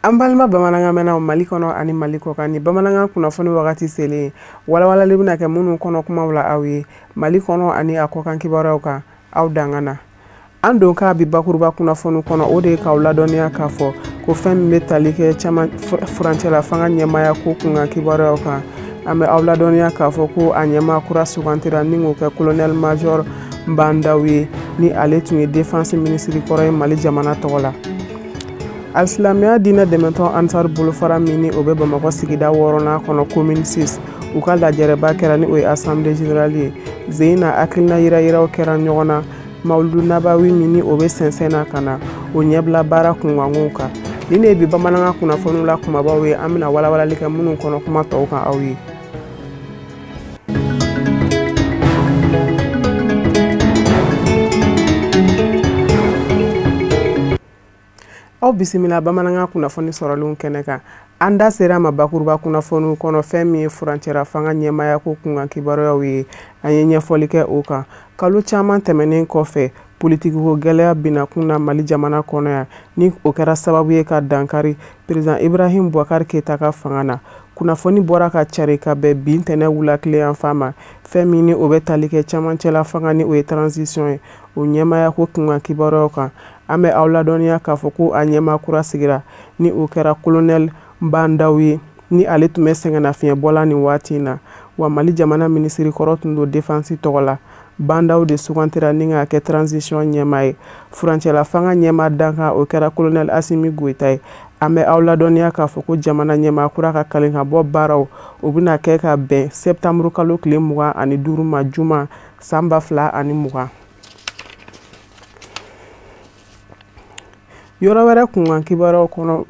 An balima bamanankan mɛnnaw Mali kɔnɔ ani Mali kɔkan, ni bamanankan kunnafoni wagati selen, walawalali bɛna kɛ minnu kɔnɔ kumaw la aw ye Mali kɔnɔ ani a kɔkan kibaruyaw kan, aw danga na. An don k'a bi bakuruba kunnafoni kɔnɔ, o de ye k'aw ladɔnniya k'a fɔ ko fɛn min bɛ tali kɛ caman furancɛla fanga ɲɛmaaya ko kunkan kibaruyaw kan. An bɛ aw ladɔnniya k'a fɔ ko a ɲɛmaa kura sugantira ni k'o kɛ colonel major Bah N'Daw ye, ni ale tun ye défense ministre kɔrɔ ye Mali jamana tɔgɔ la. Alisilamɛya diinɛ dɛmɛtɔn Ansar bolofara min ni o bɛ Bamakɔ sigida 6nan kɔnɔ, commune 6, u ka lajɛrɛba kɛra ni o ye assemblée générale ye. Zen na hakilina yirayiraw kɛra ɲɔgɔn na Mawuludu Nabawi min ni o bɛ sɛnsɛn na ka na o ɲɛbila baara kunkankow kan. Nin de ye bi bamanankan kunnafoniw la kumabaw ye, an bɛna walawalali kɛ minnu kɔnɔ kuma tɔw kan aw ye. Aw bisimila bamanankan kunnafoni sɔrɔlenw kɛnɛ kan. An da sera ma bakuruba kunnafoniw kɔnɔ, fɛn min ye furancɛra fanga ɲɛmaaya ko kunkan kibaruyaw ye, an ye ɲɛfɔli kɛ o kan. Kalo caman tɛmɛnen kɔfɛ, politikiko gɛlɛya binna kun na Mali jamana kɔnɔ yan, ni o kɛra sababu ye ka dankari président Ibrahim Boubacar Keita ka fanga na. Kunnafoni bɔra ka cari ka bɛn bi ntɛnɛn wula tileyan fan ma, fɛn min ni o bɛ tali kɛ camancɛla fanga ni o ye transition ye, o ɲɛmaaya ko kunkan kibaruyaw kan. An bɛ aw ladɔnniya k'a fɔ ko a ɲɛmaa kura sigira ni o kɛra colonel Bah N'Daw ye, ni ale tun bɛ sɛgɛnnafiɲɛbɔ la nin waati in na. Wa Mali jamana minisiri kɔrɔ tun don défense tɔgɔ la. Bah N'Daw de sugantira ni k'a kɛ transition ɲɛmaa ye. Furancɛla fanga ɲɛmaa dankan o kɛra colonel Assimi Goïta ye. An bɛ aw ladɔnniya k'a fɔ ko jamana ɲɛmaa kura ka kalen ka bɔ baaraw o bɛna kɛ ka bɛn septembre kalo tile 25 ma, juma san 2020. Yɔrɔ wɛrɛ kunkan kibaruyaw kɔnɔ,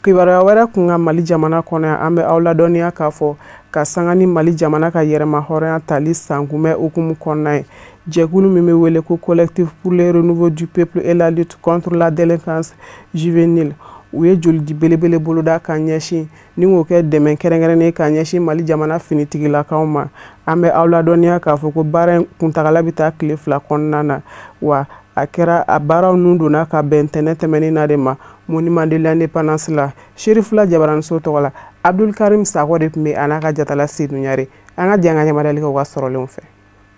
kibaruya wɛrɛ kunkan Mali jamana kɔnɔ yan, an bɛ aw ladɔnniya k'a fɔ ka sanga ni Mali jamana ka yɛrɛma hɔrɔnya tali sankunbɛn hukumu kɔnɔna ye, jɛkulu min bɛ wele ko collectif pour le renouveau du peuple et la lutte contre la délinquance juvénile, u ye jolidi belebele boloda ka ɲɛsin ni k'o kɛ dɛmɛ kɛrɛnkɛrɛnnen ka ɲɛsin Mali jamana finitigilakaw ma. An bɛ aw ladɔnniya k'a fɔ ko baara in kuntagala bɛ taa tile 2 kɔnɔna na, wa a kɛra a baaraw nun donna ka bɛn ntɛnɛn tɛmɛnen na de ma monument de l'indépendance la. Serifula Jabaraniso tɔgɔ la, Abdul Karim Sakɔ de tun bɛ a n'a ka jatala Seydou Ɲare. An ka jɛ an ka ɲamadali kɛ u ka sɔrɔlenw fɛ.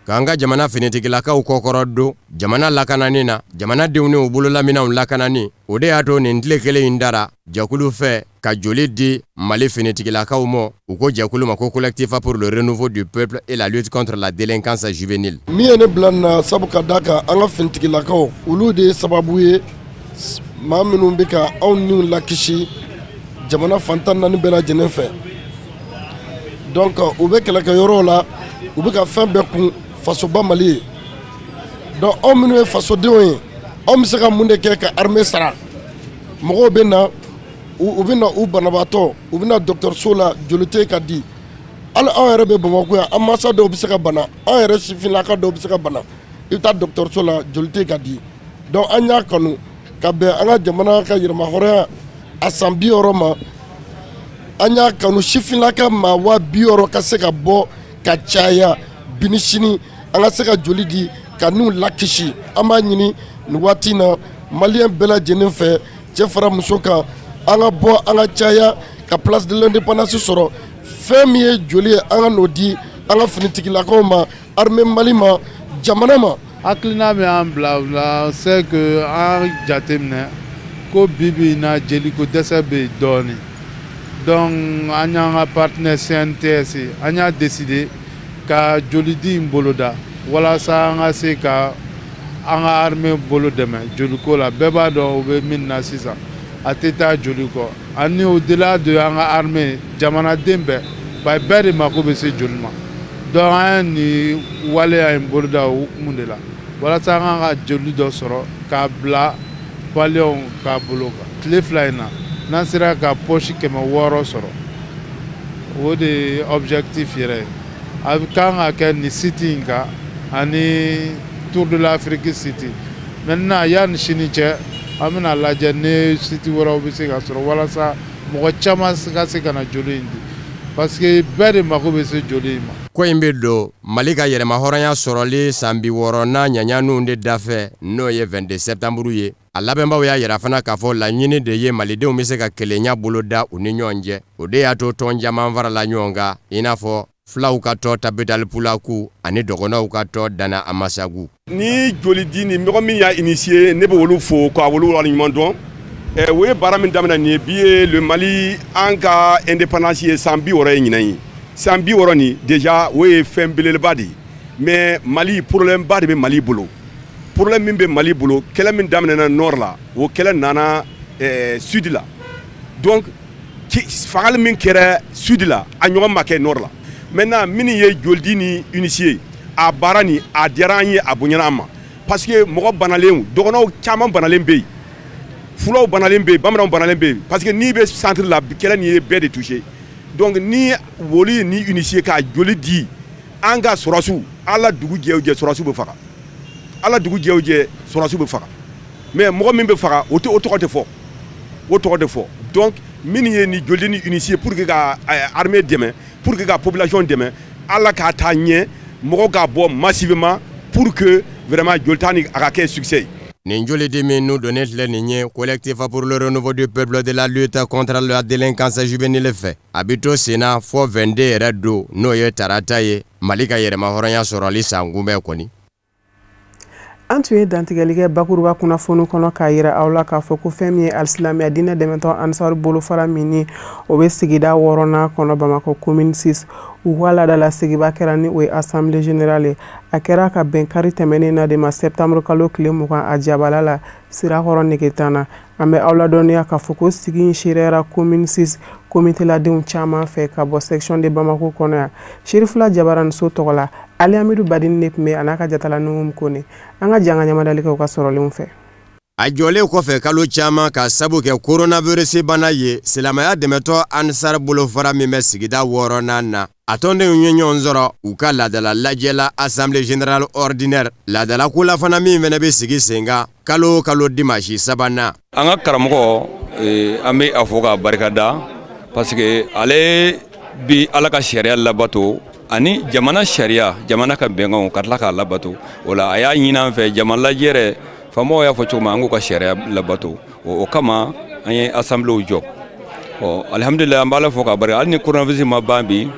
K'an ka jamana finitigilakaw kɔkɔrɔ don jamana lakanani na, jamanadenw ni u bololaminɛnw lakanani, o de y'a to nin tile kelen in dara jɛkulu fɛ ka joli di Mali finitigilakaw ma. U ko jɛkulu ma ko collectif pour le renouveau du peuple et la lutte contre la délinquance juvénile. Min ye ne bila nin na, sabu ka d'a kan an ka finitigilakaw olu de ye sababu ye maa minnu bɛ ka anw niw lakisi jamana fan 14 bɛɛ lajɛlen fɛ. Donc u bɛ kɛlɛkɛyɔrɔw la, u bɛ ka fɛn bɛɛ kun fasoba Mali ye. Donc anw minnu ye fasodenw ye, anw bɛ se ka mun de kɛ ka armée sara? Mɔgɔw bɛ na, u bɛ na u banabaatɔ, u bɛ na dɔgɔtɔrɔso la, joli tɛ ka di. Hali anw yɛrɛ bɛ Bamakɔ yan, an mansa dɔw bɛ se ka bana, an yɛrɛ sifinnaka dɔw bɛ se ka bana, i bɛ taa dɔgɔtɔrɔso la, joli tɛ ka di. Donc an y'a kanu ka bɛn an ka jamana ka yɛrɛmahɔrɔnya a san 60 ma, an y'a kanu sifinnaka maa 60 000 ka se ka bɔ ka caya bi ni sini, an ka se ka joli di ka n'u lakisi. An b'a ɲini nin waati in na maliyɛn bɛɛ lajɛlen fɛ, cɛ fara muso kan, an ka bɔ an ka caya ka place de l'indépendance sɔrɔ. Fɛn min ye joli ye, an ka n'o di an ka finitigilakaw ma, armée Mali ma, jamana ma. Hakilina min y'an bila o la, c'est que an jateminɛ ko bi bi in na jeliko dɛsɛ bɛ yen dɔɔnin. Donc an y'an ka partenaire CNTS, an y'a décidé ka jolidi in boloda walasa an ka se ka an ka armée bolo dɛmɛ joliko la. Bɛɛ b'a dɔn u bɛ min na sisan, a tɛ taa joli kɔ. Ani au delà de an ka armée, jamanaden bɛɛ, bari bɛɛ de mako bɛ se joli ma. Donc an ye nin waleya in boloda o hukumu de la walasa an ka joli dɔ sɔrɔ k'a bila maliyɛnw ka bolo kan. Tile 2 in na, n'an sera ka poche 600 sɔrɔ, o de ye objectif yɛrɛ ye. A bɛ kan ka kɛ nin site in kan ani Tour de l'Afrique site. Maintenant yanni sini cɛ, an bɛna lajɛ ni site wɛrɛw bɛ se ka sɔrɔ walasa mɔgɔ caman ka se ka na joli in di. Parce que bɛɛ de mako bɛ se joli in ma. Ko in bɛ don Mali ka yɛrɛmahɔrɔnya sɔrɔli san 60nan ɲaɲaninw de dafɛ, n'o ye 22 septembre ye. A labɛnbaw y'a yira fana k'a fɔ laɲini de ye malidenw bɛ se ka kelenya boloda u ni ɲɔgɔn cɛ. O de y'a to tɔn caman farala ɲɔgɔn kan, i n'a fɔ fulaw ka tɔn Tabital Pulaku ani dɔgɔnɔw ka tɔn Dana Amasagu. Ni jolidi ni mɔgɔ min y'a initié, ne bɛ olu fo k'a olu waleɲuman dɔn. O ye baara min daminɛ nin ye bi ye, le Mali an ka indépendance ye san 60 ye ɲinan ye. San 60 nin déjà, o ye fɛn belebeleba de ye. Mais Mali, problème ba de bɛ Mali bolo. Problème min bɛ Mali bolo, kɛlɛ min daminɛna nord la, o kɛlɛ nana sud la. Donc fagali min kɛra sud la, a ɲɔgɔn ma kɛ nord la. Maintenant, minnu ye jolidi ni initié, a baara nin a diyara an ye, a bonyana an ma, parce que mɔgɔ banalen, dɔgɔnɔw caman banalen bɛ yen, fulaw banalen bɛ yen, bamananw banalen bɛ yen, parce que n'i bɛ centre la, kɛlɛ nin ye bɛɛ de touché. Donc ni woli ni initié ka joli di an ka sɔrɔsiw, ala dugu jɛ o jɛ, sɔrɔsiw bɛ faga. Ala dugu jɛ o jɛ, sɔrɔsiw bɛ faga. Mais mɔgɔ min bɛ faga, o tɛ o tɔgɔ tɛ fɔ, o tɔgɔ tɛ fɔ. Donc minnu ye ni joli ni initié pour que ka armée dɛmɛ, pour que ka population dɛmɛ, ala k'a taa ɲɛ, mɔgɔw k'a bɔ massivement pour que vraiment jolita ni a ka kɛ succès ye. Nin jolidi min n'u donnen filɛ nin ye Collectif pour le renouveau du peuple de la lutte contre la délinquance juvénile fɛ, a bɛ to sen na fɔ 22 yɛrɛ don, n'o ye tarata ye, Mali ka yɛrɛmahɔrɔnya sɔrɔli san kunbɛn kɔni. An tun ye dantigɛli kɛ bakuruba kunnafoni kɔnɔ k'a yira aw la k'a fɔ ko fɛn min ye alisilamɛya diinɛ dɛmɛtɔ Ansaru bolofara min ni o bɛ sigida 6nan kɔnɔ, Bamakɔ commune 6, u ka laadala sigiba kɛra, ni o ye assemblée générale ye. A kɛra ka bɛn kari tɛmɛnen na de ma, septembre kalo tile 20, a jabala la Sirakɔrɔ Negetan na. An bɛ aw ladɔnniya k'a fɔ ko sigi in seereyara commune 6 comité ladenw caman fɛ ka bɔ section de Bamako kɔnɔ yan. Serifula Jabaraniso tɔgɔ la, Ali Amidu Badini de tun bɛ a n'a ka jatala Nuhum Kone. An ka jan ka ɲamadali kɛ u ka sɔrɔlenw fɛ. A jɔlen kɔfɛ kalo caman ka sabu kɛ coronavirus bana ye, silamɛya dɛmɛtɔ Ansar bolofara min bɛ sigida 6nan na, a tɔndenw ye ɲɔgɔn sɔrɔ u ka laadala lajɛ la, assemblée générale ordinaire, laadala ko la fana min fana bɛ sigi sen kan kalo o kalo dimanche sabanan. An ka karamɔgɔ, an bɛ a fɔ k'a barikada, parce que ale bi Ala ka sariya labato ani jamana sariya, jamana ka bɛnkanw, ka tila k'a labato. O la, a y'a ɲini an fɛ, jama lajɛ yɛrɛ, faamaw y'a fɔ cogo min, an k'u ka sariya labato. O kama an ye assemblée jɔ. Ɔ alihamudulila, an b'Ala fɔ k'a barika, hali ni coronavirus ma ban bi,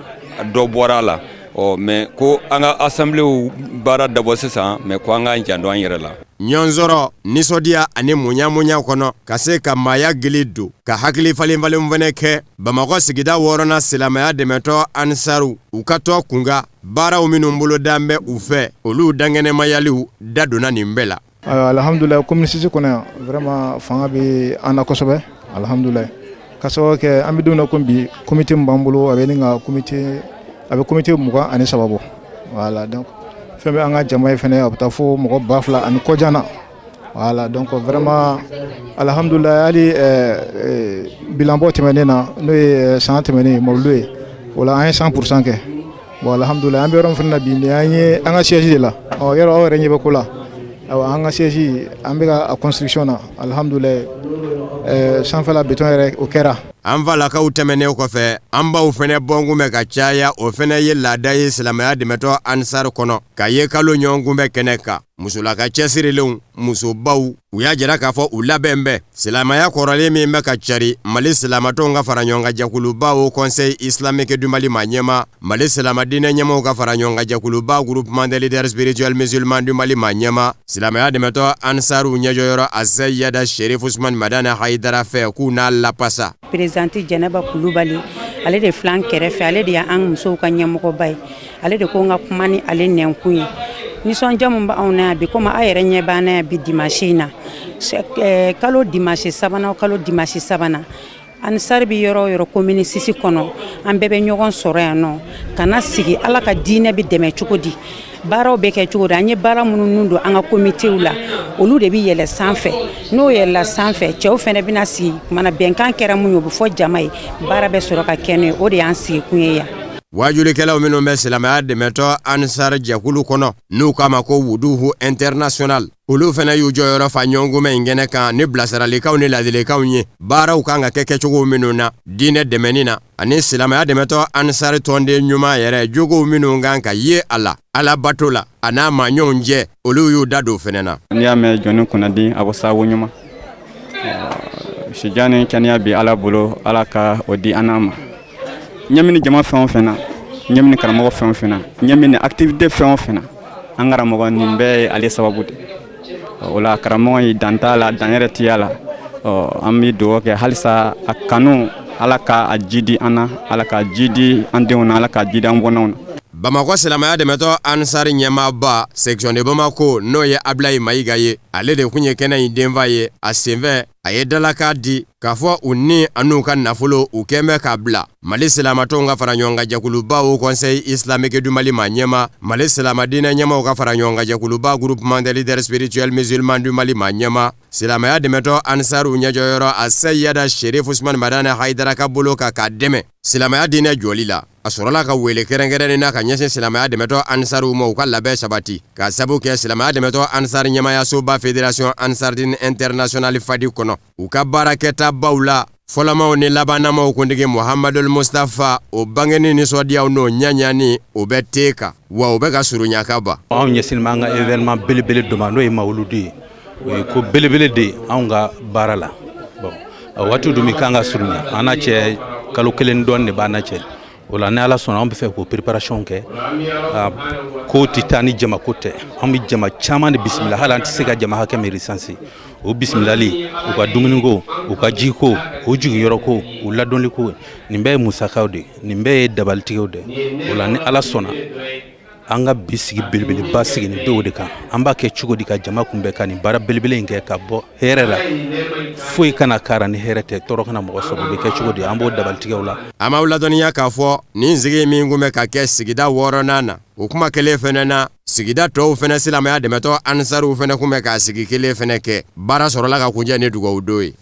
dɔ bɔra a la. Ɔ mais ko an ka assemblée baara dabɔ sisan, mais ko an k'an janto an yɛrɛ la. Ɲɔnsɔrɔ nisɔndiya ani muɲa kɔnɔ, ka se ka maaya gili don, ka hakili falen falen fɛnɛ kɛ Bamakɔ sigida 6nan silamɛya dɛmɛtɔ Ansaru u ka tɔ kunkan baaraw minnu boloda bɛ u fɛ, olu dankɛnɛmayaliw da donna nin bɛɛ la. Ayiwa, alhamdulilayi, commune 6 kɔnɔ yan, vraiment fanga bɛ an na kosɛbɛ, alhamdulilayi, ka sababu kɛ an bɛ don min na komi bi, comité min b'an bolo, a bɛ ni ka comité, a bɛ comité 23 bɔ. Voilà, donc fɛn bɛ an ka jama ye fɛnɛ, a bɛ taa fo mɔgɔ 2000 ani kɔjan na. Voilà, donc vraiment alhamdulilayi, hali bilanbɔ tɛmɛnen na, n'o ye san tɛmɛnen mɔbili ye, o la an ye 100% kɛ. Bon, alhamdulilayi, an bɛ yɔrɔ min fana na bi, nin y'an ye an ka siège de la. Ɔ yɔrɔ aw yɛrɛ ɲɛ bɛ ko la. Ayiwa, an ka siège, an bɛ ka a construction na, alhamdulilayi, sanfɛla béton yɛrɛ, o kɛra. An falakaw tɛmɛnen kɔfɛ, an baw fɛnɛ bɔnkun bɛ ka caya. O fɛnɛ ye laada ye silamɛya dɛmɛtɔ Ansar kɔnɔ, ka ye kalo ɲɔgɔn kunbɛ kɛnɛ kan. Musolaka cɛsirilenw, musobaw, u y'a jira k'a fɔ u labɛn bɛ silamɛya kɔrɔlen min bɛ ka cari Mali silamatɔnw ka fara ɲɔgɔn kan jɛkuluba, o Conseil islamique du Mali ma ɲɛma, Mali silamadinɛ ɲɛmɔgɔw ka fara ɲɔgɔn kan jɛkuluba, Groupement des leaders spirituels musulmans du Mali ma ɲɛma, silamɛya dɛmɛtɔ Ansaru ɲɛjɔyɔrɔ Aseyada Sherif Usman Madani Hayidara fɛ, k'u n'a lapasa. Présidente Jɛnɛba Kulubali, ale de filɛ an kɛrɛfɛ, ale de y'an musow ka ɲɛmɔgɔba ye. Ale de ko n ka kuma ni ale nɛnkun ye. Nisɔndiya min bɛ anw na yan bi, komi aw yɛrɛ ɲɛ b'an na yan bi dimanche in na, kalo dimanche sabanan o kalo dimanche sabanan, Ansar bɛ yɔrɔ o yɔrɔ commune 6 kɔnɔ, an bɛɛ bɛ ɲɔgɔn sɔrɔ yan nɔ ka na sigi Ala ka diinɛ bɛ dɛmɛ cogo di, baaraw bɛ kɛ cogo di. An ye baara minnu don an ka komitew la, olu de bɛ yɛlɛ sanfɛ. N'o yɛlɛla sanfɛ, cɛw fɛnɛ bɛna sigi kumana, bɛnkan kɛra mun ye, o bɛ fɔ jama ye, baara bɛ sɔrɔ ka kɛ n'o ye. O de y'an sigikun ye yan. Waajulikɛlaw minnu bɛ silamɛya dɛmɛtɔ Ansar jɛkulu kɔnɔ n'u k'a ma ko Wuduhu International, olu fana y'u jɔyɔrɔ fa ɲɔgɔnkunbɛn in kɛnɛ kan ni bilasiralikanw ni ladilikanw ye baaraw kan ka kɛ kɛcogo minnu na diinɛ dɛmɛni na ani silamɛya dɛmɛtɔ Ansar tɔnden ɲuman yɛrɛ jogow minnu kan ka ye a la alabato la a n'a maaɲɔgɔnw cɛ, olu y'u da don fɛnɛ na. N'i y'a mɛn jɔnni kunnadi a bɔ sababu ɲuman sijan ni kɛnɛya bi Ala bolo, Ala ka o di an n'a ma. Ɲɛ min jama fɛn o fɛn na, ɲɛ min karamɔgɔ fɛn o fɛn na, ɲɛ min activité fɛn o fɛn na, an karamɔgɔ nin bɛɛ ye ale sababu de. O la karamɔgɔ in dan t'a la, dan yɛrɛ t'i la. An bɛ dugawu kɛ halisa a kanu, Ala ka a ji di an na, Ala ka ji di an denw na, Ala ka ji di an bɔnnaw na. Bamakɔ silamɛya dɛmɛtɔ Ansar ɲɛmaaba section de Bamako n'o ye Ablaye Mayiga ye, ale de kun ye kɛnɛ in denfa ye. A senfɛ a ye dalakan di k'a fɔ u ni an'u ka nafolo u kɛn bɛ k'a bila Mali silamatɔnw ka fara ɲɔgɔn kan jɛkuluba Haut Conseil islamique du Mali ma ɲɛma, Mali silamɛdiinɛ ɲɛmaw ka fara ɲɔgɔn kan jɛkuluba Groupement des leaders spirituels musulmans du Mali ma ɲɛma, silamɛya dɛmɛtɔ Ansarw ɲɛjɔyɔrɔ a Seyida Sherif Usman Madani Hayidara ka bolo kan k'a dɛmɛ silamɛya diinɛ jɔli la. A sɔrɔla ka wele kɛrɛnkɛrɛnnen na ka ɲɛsin silamɛya dɛmɛtɔ Ansarw ma u ka labɛn sabati k'a sabu kɛ silamɛya dɛmɛtɔ Ansar ɲɛmayasoba Fédération Ansardine Internationale Fadi kɔnɔ u ka baarakɛtabaw la fɔlɔmaw ni labanamaw kuntigi Muhamadul Mustafa o bangeni nisɔndiyaw n'o ɲaɲani o bɛ te kan wa o bɛ ka surunya ka ban. Anw ɲɛsinnen b'an ka événement belebele dɔ ma n'o ye mawuludu ye, o ye ko belebele de ye anw ka baara la. Bon, a waati dun min kan ka surunya an n'a cɛ kalo kelen dɔɔnin de b'an n'a cɛ. O la ni Ala sɔnna an bɛ fɛ k'o préparation kɛ. Ko tɛ taa ni jama ko tɛ, an bɛ jama caman de bisimila, hali an tɛ se ka jama hakɛ min recenser. O bisimilali, u ka dumuniko, u ka jiko, u jiginyɔrɔko, u ladɔnliko, nin bɛɛ ye musakaw de ye, nin bɛɛ ye dabalitigiw de ye. O la ni Ala sɔnna an ka bi sigi belebeleba sigi nin bɛɛ o de kan. An b'a kɛ cogo di ka jama kunbɛn ka nin baara belebele in kɛ ka bɔ hɛrɛ la, foyi kana kara ni hɛrɛ tɛ, tɔɔrɔ kana mɔgɔ sɔrɔ, o bɛ kɛ cogo di, an b'o dabalitigɛw la. A m'aw ladɔnniya k'a fɔ nin sigi min kun bɛ ka kɛ sigida 6nan na, o kuma kelen fɛnɛ na sigida tɔw fɛnɛ silamɛya dɛmɛtɔ Ansarw fɛnɛ kun bɛ k'a sigi kelen fɛnɛ kɛ. Baara sɔrɔla ka kuncɛ ni dugawu don ye.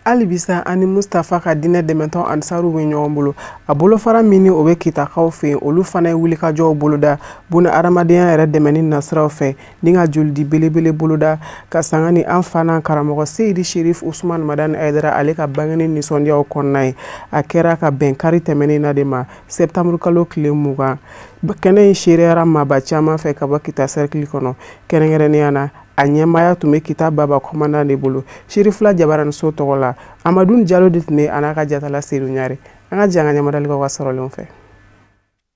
Halibisa ani Mustafa ka diinɛ dɛmɛtɔ Ansarw bɛ ɲɔgɔn bolo. A bolofara min ni o bɛ Kitakaw fɛ yen, olu fana ye wulikajɔw boloda buna adamadenya yɛrɛ dɛmɛni nasiraw fɛ ni ka jolidi belebele boloda ka sanga ni an fa n'an karamɔgɔ Seyidi Sherif Usman Madani Hayidara ale ka bangeni nisɔndiyaw kɔnɔna ye. A kɛra ka bɛn kari tɛmɛnen na de ma septembre kalo tile 20. Kɛnɛ in seereyara maaba caman fɛ ka bɔ Kita cercle kɔnɔ, kɛrɛnkɛrɛnnenya na a ɲɛmaaya tun bɛ Kita Baba commandant de bolo Sherifila Jabaraniso tɔgɔ la. Amadu Jalo de tun bɛ a n'a ka jatala Seydou Ɲare. An ka jɛ an ka ɲɛmadalikaw ka sɔrɔlenw fɛ.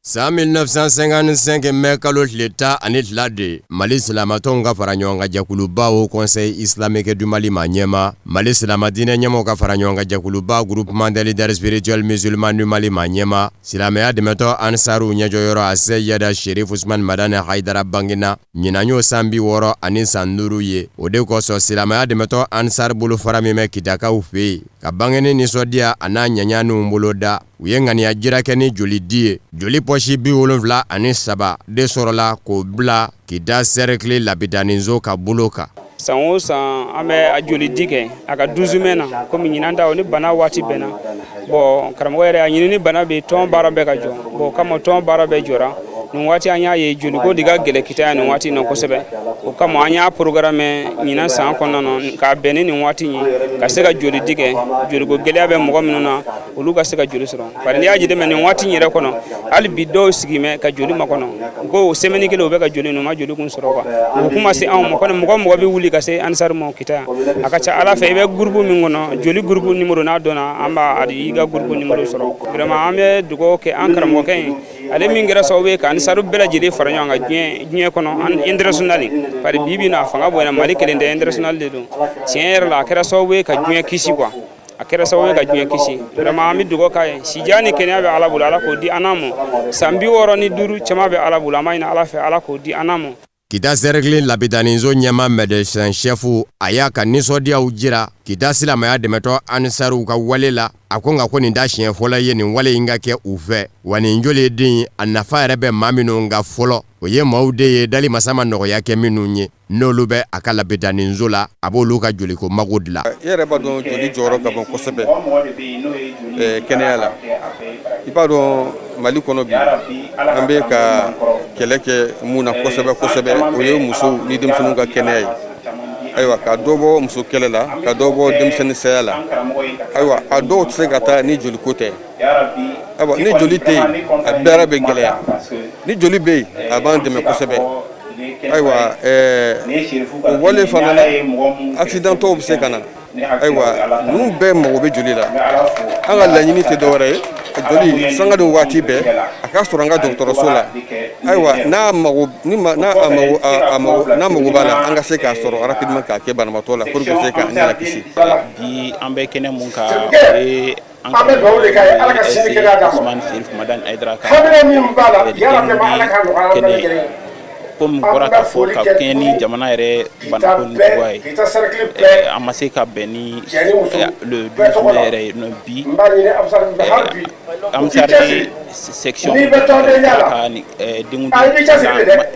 San 1955 mai kalo tile 12 de Mali silamatɔnw ka fara ɲɔgɔn kan jɛkuluba Haut Conseil islamique du Mali ma ɲɛma, Mali silamɛdiinɛ ɲɛmɔgɔw ka fara ɲɔgɔn kan jɛkuluba Groupement des leaders spirituels musulmans du Mali ma ɲɛma, silamɛya dɛmɛtɔ Ansarw ɲɛjɔyɔrɔ a Seyida Sherif Usman Madani Hayidara bangena ɲinan y'o san 60 ani san 5 ye. O de kosɔn silamɛya dɛmɛtɔ Ansar bolofara min bɛ Kitakaw fɛ yen ka bangeni nisɔndiya a n'a ɲaɲaniw boloda, u ye ŋaniya jira kɛ ni jolidi ye. Joli pɔsi 73 de sɔrɔla k'o bila Kita cercle labidaniso ka bolo kan. San o san an bɛ a jolidi kɛ a ka 12 mai na, komi ɲinan ta o ni bana waati bɛnna. Bon, karamɔgɔ yɛrɛ a ɲini ni bana bɛ tɔn baara bɛɛ ka jɔ. Bon, o kama tɔn baara bɛɛ jɔra. Nin waati an y'a ye joliko de ka gɛlɛn Kita yan nin waati in na kosɛbɛ. O kama an y'a programme ɲinan san kɔnɔna na k'a bɛn ni nin waati in ye ka se ka jolidi kɛ. Joliko gɛlɛya bɛ mɔgɔ minnu na, olu ka se ka joli sɔrɔ. Bari n'i y'a jateminɛ nin waati in yɛrɛ kɔnɔ, hali bi dɔw sigi bɛ ka joli makɔnɔ. U ko semaine kelen u bɛ ka joli ninnu, u ma joli kun sɔrɔ quoi. O kuma se anw ma kɔni, mɔgɔ mɔgɔ bɛ wuli ka se Ansar ma Kita yan. A ka ca Ala fɛ i bɛ groupe min kɔnɔ, joli groupe numéro n'a dɔnna, an b'a i ka groupe numéro sɔrɔ. Vraiment an bɛ dugawu kɛ an karamɔgɔkɛ ye, ale min kɛra sababu ye ka Ansaru bɛɛ lajɛlen fara ɲɔgɔn kan diɲɛ kɔnɔ international. Bari bi bi in na a fanga bonyana, Mali kelen tɛ, international de don. Tiɲɛ yɛrɛ la a kɛra sababu ye ka diɲɛ kisi quoi. A kɛra sababu ye ka diɲɛ kisi. Vraiment an bɛ dugawu k'a ye. Sijan ni kɛnɛya bɛ Ala bolo, Ala k'o di an n'a ma. San 65 caman bɛ Ala bolo, an b'a ɲini Ala fɛ Ala k'o di an n'a ma. Kita cercle labidaniso ɲɛma médecin chef a y'a ka nisɔndiyaw jira Kita silamɛya dɛmɛtɔ Ansarw ka wale la. A ko nka ko nin da siɲɛ fɔlɔ ye nin wale in ka kɛ u fɛ, wa nin joli den a nafa yɛrɛ bɛ maa minnu ka fɔlɔ, o ye maaw de ye dali masa ma nɔgɔya kɛ minnu ye, n'olu bɛ a ka labidaniso la, a b'olu ka joliko mago dilan. I yɛrɛ b'a dɔn joli jɔyɔrɔ ka bon kosɛbɛ kɛnɛya la. I b'a dɔn Mali kɔnɔ bi, an bɛ ka kɛlɛ kɛ mun na kosɛbɛ kosɛbɛ, o ye musow ni denmisɛnninw ka kɛnɛya ye. Ayiwa, ka dɔ bɔ muso kɛlɛ la, ka dɔ bɔ denmisɛnnin saya la. Ayiwa, a dɔw tɛ se ka taa ni joliko tɛ. Ayiwa, ni joli tɛ yen, a baara bɛ gɛlɛya. Ni joli bɛ yen, a b'an dɛmɛ kosɛbɛ. Ayiwa, o wale fana na, accidentɔw bɛ se ka na. Ayiwa, ninnu bɛɛ mago bɛ joli la. An ka laɲini tɛ dɔwɛrɛ ye, joli sanga ni waati bɛɛ a ka sɔrɔ an ka dɔgɔtɔrɔso la. Ayiwa, n'a mago ni ma n'a a mago a mago n'a mago b'a la, an ka se k'a sɔrɔ rapidement k'a kɛ banabaatɔ la pour que se k'an yɛrɛ kisi. Bi an bɛ kɛnɛ mun kan, o ye an ka Usumani Serif Madani Hayidara ka kɛnɛ, komi bɔra ka fɔ ka kɛɲɛ ni jamana yɛrɛ banako ni cogoya ye, an ma se ka bɛn ni le 12 mai yɛrɛ ye. Bi Ansar section ka denkundi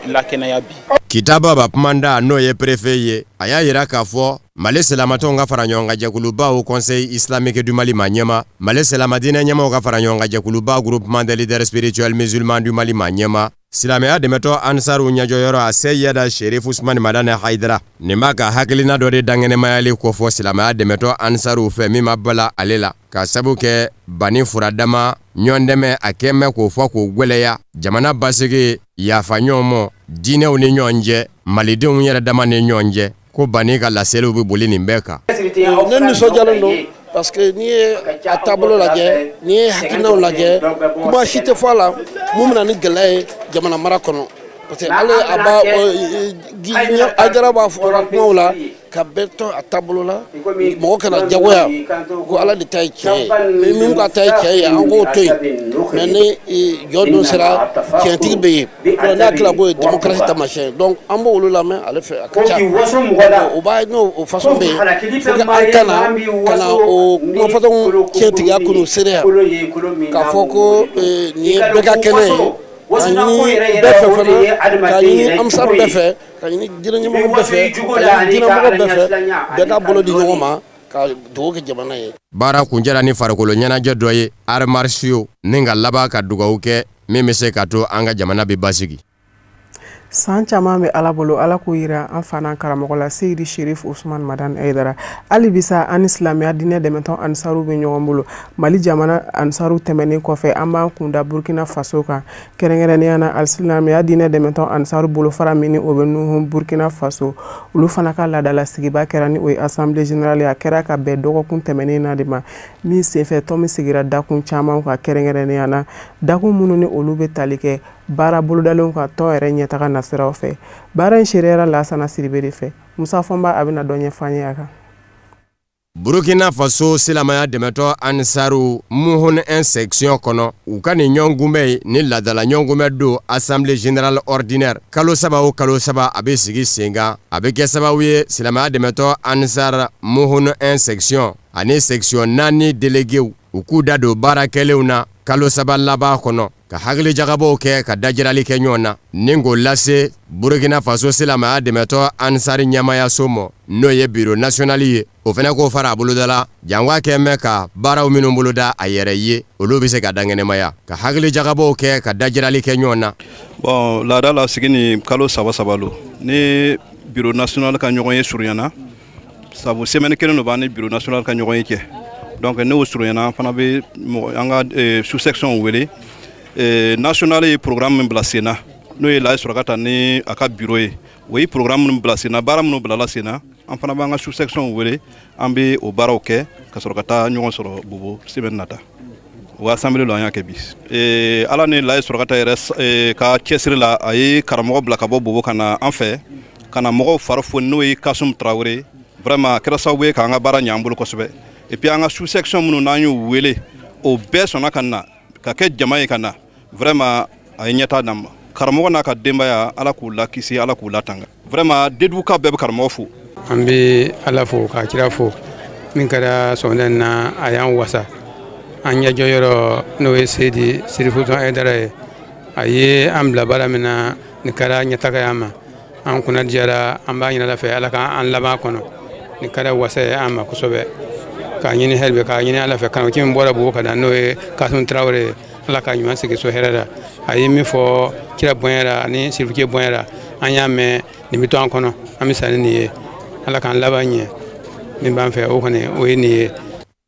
lakɛnɛya bi. Kita Baba Kumanda, n'o ye préfet ye, a y'a yira k'a fɔ Mali silamatɔnw ka fara ɲɔgɔn kan jɛkuluba au Conseil islamique du Mali ma ɲɛma, Mali silamadinɛ ɲɛmaw ka fara ɲɔgɔn kan jɛkuluba Groupement des leaders spirituels musulmans du Mali ma ɲɛma, silamɛya dɛmɛtɔ Ansaru ɲɛjɔyɔrɔ a Seyida Sherif Usmani Madani Hayidara, nin b'a ka hakilina dɔ de dankɛnɛmayali kofɔ silamɛya dɛmɛtɔ Ansaru fɛ min ma bala ale la, ka sabu kɛ bani furadama ɲɔgɔn dɛmɛ a kɛn bɛ k'o fɔ k'o gwɛlɛya jamana basigi, yafa ɲɔgɔn mɔ diinɛw ni ɲɔgɔn cɛ, malidenw yɛrɛ dama ni ɲɔgɔn cɛ, ko bani ka laseliw bɛ boli nin bɛɛ kan. Ne nisɔndiyalen don parce que n'i ye a taabolo lajɛ, n'i ye hakilinaw lajɛ, kuma si tɛ fɔ a la mun bɛ na ni gɛlɛya ye jamana mara kɔnɔ. Parce que ale a b'a Hayidara b'a fɔ a kumaw la ka bɛɛ to a taabolo la, mɔgɔ kana jagoya ko Ala de ta ye tiɲɛ ye, min ka ta ye tiɲɛ ye, an k'o to yen. Mais ni jɔ don sera, tiɲɛtigi bɛ yen. Donc ne hakili la k'o ye démocratie taamasiyɛn ye. Donc an b'olu lamɛn ale fɛ, a ka ca. O b'a n'o o façon bɛ yen, faut que an kana ka na o kuma façon tiɲɛtigiya k'o seereya k'a fɔ ko nin ye bɛɛ ka kɛnɛ ye. Ka ɲini bɛɛ fɛ fana, ka ɲini Ansar bɛɛ fɛ, ka ɲini diinɛ ɲɛmɔgɔ bɛɛ fɛ, ka ɲini diinɛmɔgɔ bɛɛ fɛ, bɛɛ ka bolo di ɲɔgɔn ma ka dugawu kɛ jamana ye. Baara kuncɛra ni farikolo ɲɛnajɛ dɔ ye, arts martiaux, ni ka laban ka dugawu kɛ min bɛ se ka to an ka jamana bɛ basigi. San caman bɛ Ala bolo, Ala k'o yira an fa n'an karamɔgɔ la Seyidi Sherif Usumani Madani Hayidara. Hali bisa an ni silamɛya diinɛ dɛmɛtɔn Ansaru bɛ ɲɔgɔn bolo. Mali jamana Ansaru tɛmɛnen kɔfɛ, an b'an kunda Burkina Faso kan, kɛrɛnkɛrɛnnenya na alisilamɛya diinɛ dɛmɛtɔn Ansaru bolofara min ni o bɛ Nuhun Burkina Faso, olu fana ka laadala sigiba kɛra ni o ye assemblée générale ye. A kɛra ka bɛn dɔgɔkun tɛmɛnen na de ma, min senfɛ tɔn min sigira dakun caman kan, kɛrɛnkɛrɛnnenya na dakun minnu ni olu bɛ tali kɛ baara bolodalenw ka tɔn yɛrɛ ɲɛtaga nasiraw fɛ. Baara in seereyara Lasana Sidibe de fɛ. Musa Fɔnba a bɛna dɔ ɲɛfɔ an ye a kan. Burkina Faso silamɛya dɛmɛtɔ Ansaru Muhun 1 section kɔnɔ, u ka nin ɲɔgɔnkunbɛn ni laadala ɲɔgɔnkunbɛn don assemblée générale ordinaire, kalo saba o kalo saba a bɛ sigi sen kan. A bɛ kɛ sababu ye silamɛya dɛmɛtɔ Ansar Muhun 1 section ani section 4 déléguéw u k'u da don baara kɛlenw na kalo saba laban kɔnɔ, ka hakili jagabɔw kɛ, ka dajirali kɛ ɲɔgɔn na, ni k'o lase Burkina Faso silamɛya dɛmɛtɔ Ansari ɲɛmayaso ma, n'o ye bureau national ye. O fana k'o fara a boloda la, jango kɛ mɛn ka baaraw minnu boloda a yɛrɛ ye, olu bɛ se ka dankɛnɛmaya, ka hakili jagabɔw kɛ, ka dajirali kɛ ɲɔgɔn na. Bon, laada la sigi ni kalo saba saba lo, ni bureau national ka ɲɔgɔn ye surunyana, sabu semaine kelen do b'an ni bureau national ka ɲɔgɔn ye kɛ. Donc n'o surunyana, an fana bɛ an ka sous section wele. National ye programme min bila sen na, n'o ye Laye Surakata ni a ka bureau ye, o ye programme minnu bila sen na, baara minnu bilala sen na, an fana b'an ka sous section wele, an bɛ o baaraw kɛ ka sɔrɔ ka taa ɲɔgɔn sɔrɔ Bobo semaine nata. O assemblée la an y'a kɛ bi. Ala ni Laye Surakata yɛrɛ ka cɛsiri la, a ye karamɔgɔ bila ka bɔ Bobo ka na an fɛ, ka na mɔgɔw fari foni, n'o ye Kasum Tarawele. Vraiment a kɛra sababu ye k'an ka baara ɲɛ an bolo kosɛbɛ. Et puis an ka sous section minnu n'an y'u wele, o bɛɛ sɔnna ka na, ka kɛ jama ye ka na. Vraiment a ye ɲɛtaa d'an ma. Karamɔgɔ n'a ka denbaya, Ala k'u lakisi, Ala k'u latanga. Vraiment Deduka bɛɛ bɛ karamɔgɔ fo. An bɛ Ala fo k'a kira fo, min kɛra sɔgɔmada in na a y'an wasa. An ɲɛjɔyɔrɔ n'o ye Seyidi Sirifu Hayidara ye, a ye an bila baara min na, nin kɛra ɲɛtaga ye an ma. An kunna diyara, an b'a ɲini Ala fɛ Ala k'an laban kɔnɔ. Nin kɛra wasa ye an ma kosɛbɛ. K'a ɲini hali bi, k'a ɲini Ala fɛ, karamɔgɔ min bɔra Bobo ka na, n'o ye Kasum Tarawele ye, Ala ka ɲuman segin so hɛrɛ la. A ye min fɔ kira bonya la ani sirifukɛ bonya la, an y'a mɛn, nin bɛ to an kɔnɔ, an bɛ sa ni nin ye. Ala k'an laban ɲɛ, min b'an fɛ o kɔni o ye nin ye.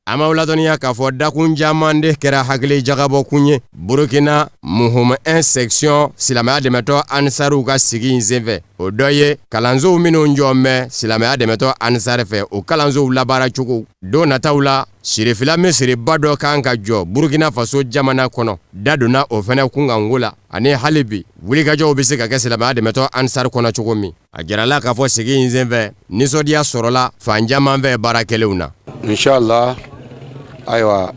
An b'aw ladɔnniya k'a fɔ dakun caman de kɛra hakili jagabɔkun ye Burukina Mouvement 1 section silamɛya dɛmɛtɔ Ansariw ka sigi in senfɛ. O dɔ ye kalansow minnu jɔn bɛ silamɛya dɛmɛtɔ Ansari fɛ, o kalansow labaara cogo. Don nataw la, sirifila misiriba dɔ kan ka jɔ Burukina Faso jamana kɔnɔ, da donna o fɛnɛ kunkanko la. Ani hali bi wulikajɔw bɛ se ka kɛ silamɛya dɛmɛtɔ Ansari kɔnɔ cogo min. A jirala k'a fɔ sigi in senfɛ, nisɔndiya sɔrɔla fan caman fɛ baara kɛlenw na. Inshallah, ayiwa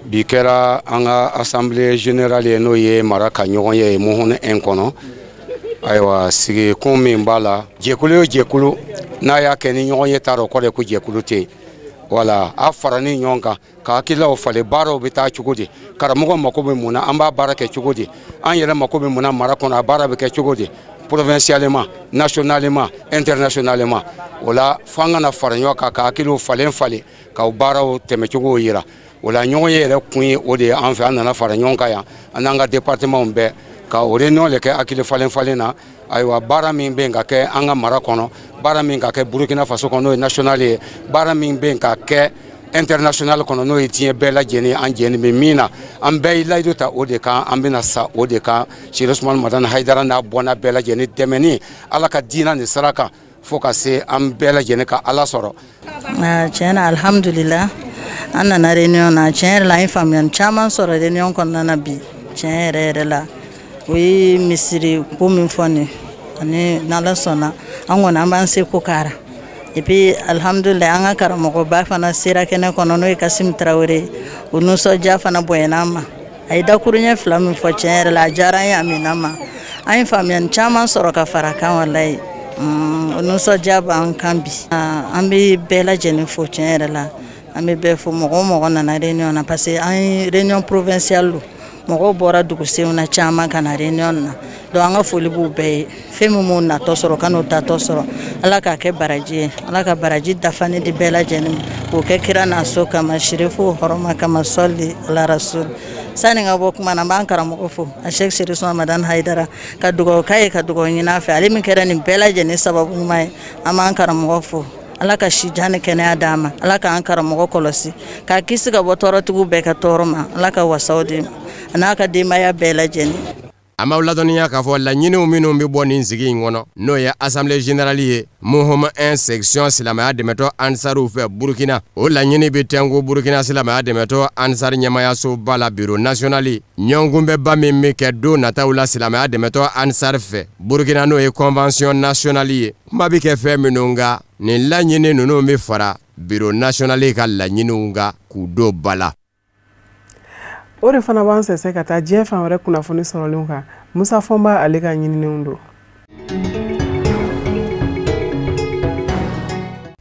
bi kɛra an ka assemblée générale ye, n'o ye mara ka ɲɔgɔn ye Mouvement 1 kɔnɔ. Ayiwa sigikun min b'a la, jɛkulu o jɛkulu n'a y'a kɛ ni ɲɔgɔn ye t'a dɔn, kɔrɔ ye ko jɛkulu tɛ yen. Wala a farani ɲɔgɔn kan ka hakililaw falen, baaraw bɛ taa cogo di, karamɔgɔ mako bɛ mun na, an b'a baara kɛ cogo di, an yɛrɛ mako bɛ mun na mara kɔnɔ, a baara bɛ kɛ cogo di, provincialement, nationalement, internationalement. O la fo an kana fara ɲɔgɔn kan ka hakiliw falen falen ka baaraw tɛmɛcogow yira. O la ɲɔgɔn ye yɛrɛ kun ye o de ye an fɛ, an nana fara ɲɔgɔn kan yan, an n'an ka départementw bɛɛ ka o réunion de kɛ hakili falen falen na. Ayiwa baara min bɛ yen ka kɛ an ka mara kɔnɔ, baara min ka kɛ Burukina Faso kɔnɔ n'o ye national ye, baara min bɛ yen ka kɛ international kɔnɔ n'o ye diɲɛ bɛɛ lajɛlen, an jɛni bɛ min na, an bɛɛ ye layidu ta o de kan, an bɛna sa o de kan. Seri Usumani Madani Hayidara n'a bɔnna bɛɛ lajɛlen dɛmɛni Ala ka diinɛ nin sira kan fo ka se an bɛɛ lajɛlen ka Ala sɔrɔ. Tiɲɛ na alhamdulillah, an nana réunion na, tiɲɛ yɛrɛ la an ye faamuyali caman sɔrɔ réunion kɔnɔna na bi. Tiɲɛ yɛrɛ yɛrɛ la, o ye misiri ko min fɔ nin, ani n'Ala sɔnna an kɔni an b'an seko k'ara. Et puis alhamdulillah, an ka karamɔgɔba fana sera kɛnɛ kɔnɔ n'o ye Kasimu Tarawele, o nisɔndiya fana bonyana an ma. A ye dakuruɲɛ fila min fɔ, tiɲɛ yɛrɛ la a diyara an ye, a minɛ ma. An ye faamuyali caman sɔrɔ ka fara kan walayi. O nisɔndiya b'an kan bi. An bɛ bɛɛ lajɛlen fo tiɲɛ yɛrɛ la, an bɛ bɛɛ fo, mɔgɔ o mɔgɔ nana réunion na, parce que an ye réunion provinciale don, mɔgɔw bɔra dugusenw na caman ka na réunion na. Donc an ka foli b'u bɛɛ ye, fɛn min m'u natɔ sɔrɔ ka n'u tatɔ sɔrɔ, Ala k'a kɛ baraji ye, Ala ka baraji dafani di bɛɛ lajɛlen ma, k'o kɛ kira n'a so kama, sirifu hɔrɔma kama, sɔli ala rasul. Sani n ka bɔ kuma na, n b'an karamɔgɔ fo, a Sɛki Seri Usumani Madani Hayidara, ka dugawu k'a ye, ka dugawu ɲini a fɛ, ale min kɛra nin bɛɛ lajɛlen sababu ɲuman ye, an b'an karamɔgɔ fo. Ala ka si jan ni kɛnɛya d'an ma, Ala k'an karamɔgɔ kɔlɔsi, k'a kisi ka bɔ tɔɔrɔtigiw bɛɛ ka tɔɔrɔ ma, Ala ka wasaw di ma, a n'a ka denbaya bɛɛ lajɛlen. An b'aw ladɔnniya k'a fɔ laɲiniw minnu bɛ bɔ nin sigi in kɔnɔ, n'o ye assemblée générale ye Mouvement 1 section silamɛya dɛmɛtɔ Ansariw fɛ Burukina. O laɲini bɛ tɛnku Burukina silamɛya dɛmɛtɔ Ansari ɲɛmayasoba la bureau national ɲɔgɔnkunbɛnba min bɛ kɛ don nataw la silamɛya dɛmɛtɔ Ansari fɛ Burukina, n'o ye convention nationale ye. Kuma bɛ kɛ fɛn minnu kan, nin laɲini ninnu bɛ fara bureau national ka laɲiniw kan k'u don ba la. O de fana b'an sɛsɛ ka taa diɲɛ fan wɛrɛ kunnafoni sɔrɔlenw kan. Musa Fɔnba ale ka ɲininiw don.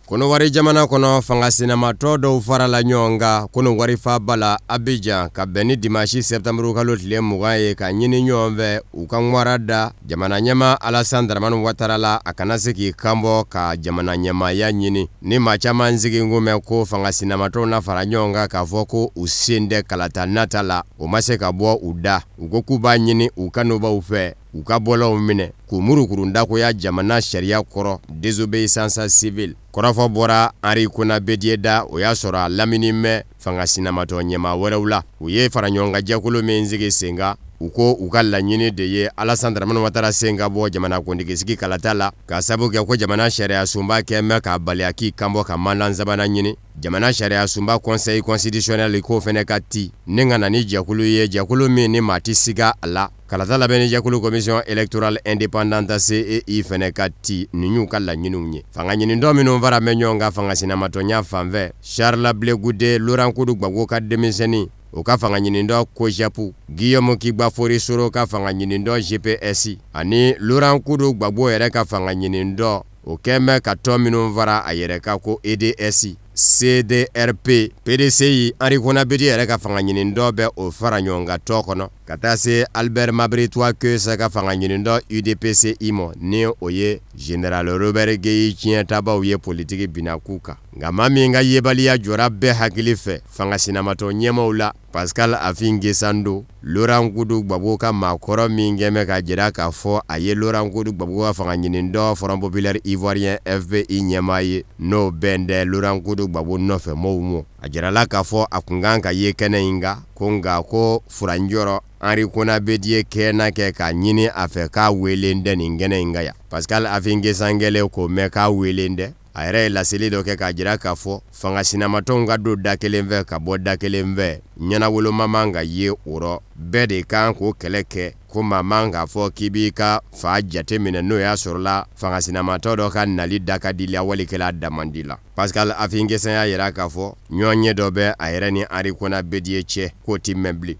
Kɔnɔwari jamana kɔnɔ, fanga sinamatɔ dɔw farala ɲɔgɔn kan Kɔnɔwari faaba la Abidjan ka bɛn ni dimanche septembre kalo tile 20 ye, ka ɲini ɲɔgɔn fɛ u ka ŋwara da jamana ɲɛmaa Alassane Dramane Ouattara la, a kana se k'i kanbɔ ka jamana ɲɛmaaya ɲini. Ni maa caman sigi kun mɛn ko fanga sinamatɔw na fara ɲɔgɔn kan k'a fɔ ko u sen tɛ kalata nata la, o ma se ka bɔ u da. U ko k'u b'a ɲini u kanubaw fɛ u ka bɔlɔw minɛ k'u murukurun dakoya jamana sariya kɔrɔ, désobéissance civile. Kɔrɔfɔ bɔra Henri Konan Bédié da, o y'a sɔrɔ a lamini mɛn fanga sinamatɔ ɲɛmaa wɛrɛw la. U ye faraɲɔgɔnkanjɛkulu min sigi sen kan, u ko u ka laɲini de ye Alassane Dramane Ouattara sen ka bɔ jamanakuntigi kalata la, k'a sabu kɛ ko jamana sariya sunba kɛ mɛn k'a bali a k'i kanbɔ ka mandat sabanan ɲini. Jamana sariya sunba conseil constitutionnel k'o fɛnɛ ka ti ni ka na ni jɛkulu ye, jɛkulu min ni maa tɛ siga a la. Kalata labɛnni jɛkulu commission électorale indépendante CEI fɛnɛ ka ti, nin y'u ka laɲiniw ye. Fanga ɲinitɔ minnu fara bɛ ɲɔgɔn kan fanga sinamatɔnya fanfɛ, Charles Blé Goudé, Laurent Koudou Gbagbo ka denmisɛnnin, o ka fanga ɲinitɔ COJEP, Guillaume Kigbafori Soro ka fanga ɲinitɔ GPS ani Laurent Koudou Gbagbo yɛrɛ ka fanga ɲinitɔ, o kɛn bɛ ka tɔn minnu fara a yɛrɛ kan ko EDS, CDRP, PDCI, Henri Konan Bédié yɛrɛ ka fanga ɲinitɔ bɛ o fara ɲɔgɔn kan tɔn kɔnɔ. Ka taa se Albert Mabri Toikeusse ka fanga ɲinitɔn UDPCI ma, ni o ye Général Robert Gueï tiɲɛtabaw ye politiki binakun kan. Nka maa min ka yebaliya jɔra bɛɛ hakili fɛ fanga sinamatɔ ɲɛmaw la, Pascal Affi N'Guessan, Laurent Koudou Gbagbo ka maakɔrɔ min kɛn bɛ ka jira k'a fɔ a ye Laurent Koudou Gbagbo ka fanga ɲinitɔn Front Populaire Ivoirien FPI ɲɛmaa ye, n'o bɛn tɛ Laurent Koudou Gbagbo nɔfɛ mɔgɔw ma. A jirala k'a fɔ a kun kan ka ye kɛnɛ in kan, ko nka ko furanjɔrɔ Henri Konan Bédié kɛnɛ kɛ k'a ɲini a fɛ k'a welen tɛ nin kɛnɛ in kan yan. Pascal Affi N'Guessan kɛlen k'o mɛn k'a welen tɛ, a yɛrɛ ye laseli dɔ kɛ k'a jira k'a fɔ fanga sinamatɔnw ka don da kelen fɛ ka bɔ da kelen fɛ, ɲɛnawoloma man ka ye o rɔ, bɛɛ de kan k'o kɛlɛ kɛ, ko maa man k'a fɔ k'i b'i ka fa jate minɛ n'o y'a sɔrɔla fanga sinamatɔ dɔ ka nali da ka di la walikɛla da man di la. Pascal Affi N'Guessan y'a jira k'a fɔ ɲɔgɔn ye dɔ bɛ a yɛrɛ ni Henri Konan Bédié cɛ k'o ti mɛn bilen.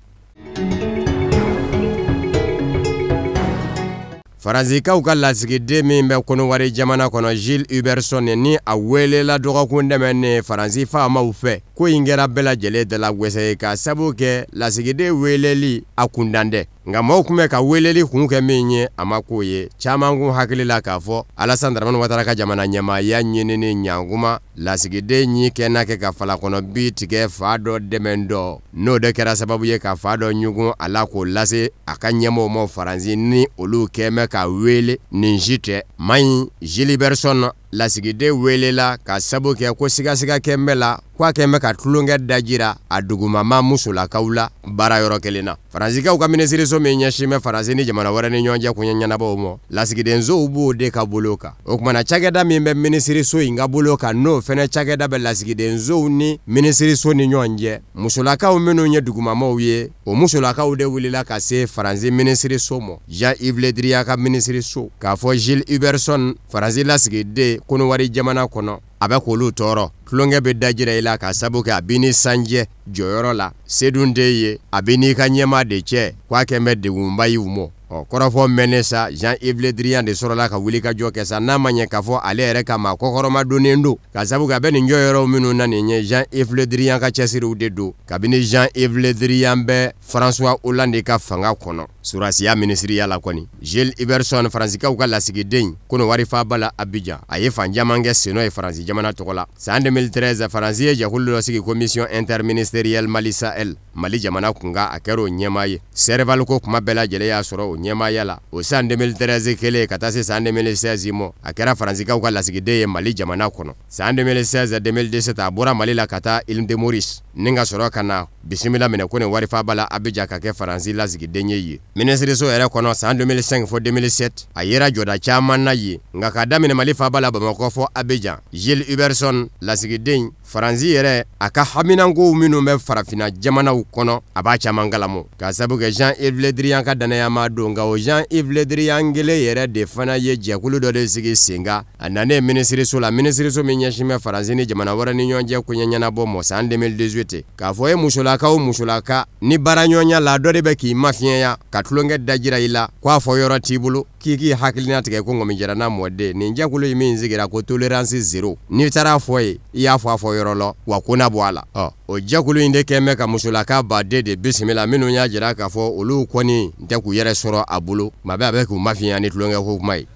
Faransikaw ka lasigiden min bɛ Kɔnɔwari jamana kɔnɔ, Gilles Huberson, ni a welela dɔgɔkun tɛmɛnen Faransi faamaw fɛ, ko in kɛra bɛɛ lajɛlen da la gwɛsɛ ye k'a sabu kɛ lasigiden weleli a kundan tɛ. Nka maaw tun bɛ ka weleli kun kɛ min ye, a ma k'o ye. Caman kun hakili la k'a fɔ Alassane Dramane Ouattara ka jamana ɲɛmaaya ɲinini ɲankuma lasigiden ɲi kɛnɛ kɛ ka falakɔnɔ bi tigɛ fa dɔ dɛmɛ dɔ, n'o de kɛra sababu ye ka fa dɔ ɲugun a la k'o lase a ka ɲɛmɔgɔw ma Faransi, ni olu kɛn bɛ ka wele nin si tɛ. Maa in Gilles Huberson lasigiden welela ka sabu kɛ ko sigasiga kɛn bɛ la k'a kɛn bɛ ka tulonkɛ dajira a dugumama musolakaw la baara yɔrɔ kelen na. Faransikaw ka minisiriso min ɲɛsin bɛ Faransi ni jamana wɛrɛ ni ɲɔgɔn cɛ koɲɛ ɲɛnabɔw ma, lasigidensow b'o de ka bolo kan. O kumana cakɛda min bɛ minisiriso in ka bolo kan, n'o fɛnɛ cakɛda bɛ lasigidensow ni minisiriso ni ɲɔgɔn cɛ, musolakaw minnu ye dugumamaw ye, o musolakaw de wulila ka se Faransi minisiriso ma, Jean-Yves Le Drian ka minisiriso, k'a fɔ Gilles Huberson Faransi lasigiden Kɔnɔwari jamana kɔnɔ, a bɛ k'olu tɔɔrɔ. Tulonkɛ bɛ dajira i la k'a sabu kɛ a b'i ni sanjɛ jɔyɔrɔ la, sedun tɛ ye, a b'i n'i ka ɲɛmaa de cɛ, k'a kɛn bɛ degunba ye u ma. Ɔ kɔrɔfɔ mɛnnen sa, Jean-Yves Le Drian de sɔrɔla ka wuli ka jɔ kɛ sa, n'a ma ɲɛ k'a fɔ ale yɛrɛ ka maa kɔkɔrɔma donnen don, k'a sabu kɛ a bɛ nin jɔyɔrɔ minnu na nin ye Jean-Yves Le Drian ka cɛsiriw de don. Kabini Jean-Yves Le Drian bɛ François Hollande ka fanga kɔnɔ surasiya minisiriya la kɔni, Gilles Huberson Faransikaw ka lasigiden Kɔnɔwari faaba la Abidjan, a ye fan caman kɛ sennɔ ye Faransi jamana tɔgɔ la. San 2013 Faransi ye jɛkulu dɔ sigi commission interministérielle Mali Sahel, Mali jamana kunkan, a kɛra o ɲɛmaa ye. Serval ko kuma bɛɛ lajɛlen y'a sɔrɔ o ɲɛmaaya la. O san 2013 kelen ka taa se san 2016 ma, a kɛra Faransikaw ka lasigiden ye Mali jamana kɔnɔ. San 2016 2017 a bɔra Mali la ka taa Île de Maurice, ni ka sɔrɔ ka na bisimila minɛ ko nin wari faaba la Abidjan ka kɛ Faransi lasigiden ye yen. Minisiriso yɛrɛ kɔnɔ san 2005 fo 2007 a yera jɔda caman na yen, nka k'a daminɛ Mali faaba la Bamakɔ fo Abidjan, Gilles Huberson lasigiden Faransi yɛrɛ a ka haminankow minnu bɛ farafinna jamanaw kɔnɔ, a b'a caman kalamo, k'a sabu kɛ Jean-Yves Le Drian ka danayama don. Nka o Jean-Yves Le Drian kelen yɛrɛ de fana ye jɛkulu dɔ de sigi sen kan, a nanen minisiriso la, minisiriso min ɲɛsin bɛ Faransi ni jamana wɛrɛ ni ɲɔgɔn cɛ koɲɛ ɲɛnabɔ mɔ san 2018, k'a fɔ e musolaka o musolaka ni baaraɲɔgɔnya la dɔ de bɛ k'i mafiɲɛya ka tulonkɛ dajira i la, k'a fɔ yɔrɔ t'i bolo, k'i k'i hakilina tigɛ ko ŋɔmijɛra mɔden. Nin jɛkulu in min sigira ko tolérance zéro, n'i taara fɔ ye i y'a fɔ a fɔ yɔrɔ la, wa ko na bɔ a la. Ɔ o jɛkulu in de kɛn bɛ ka musolaka baden de bisimila, minnu y'a jira k'a fɔ olu kɔni tɛ k'u yɛrɛ sɔrɔ a bolo, maa bɛɛ a bɛ k'u mafiɲɛya ni tulonkɛ ko kuma ye.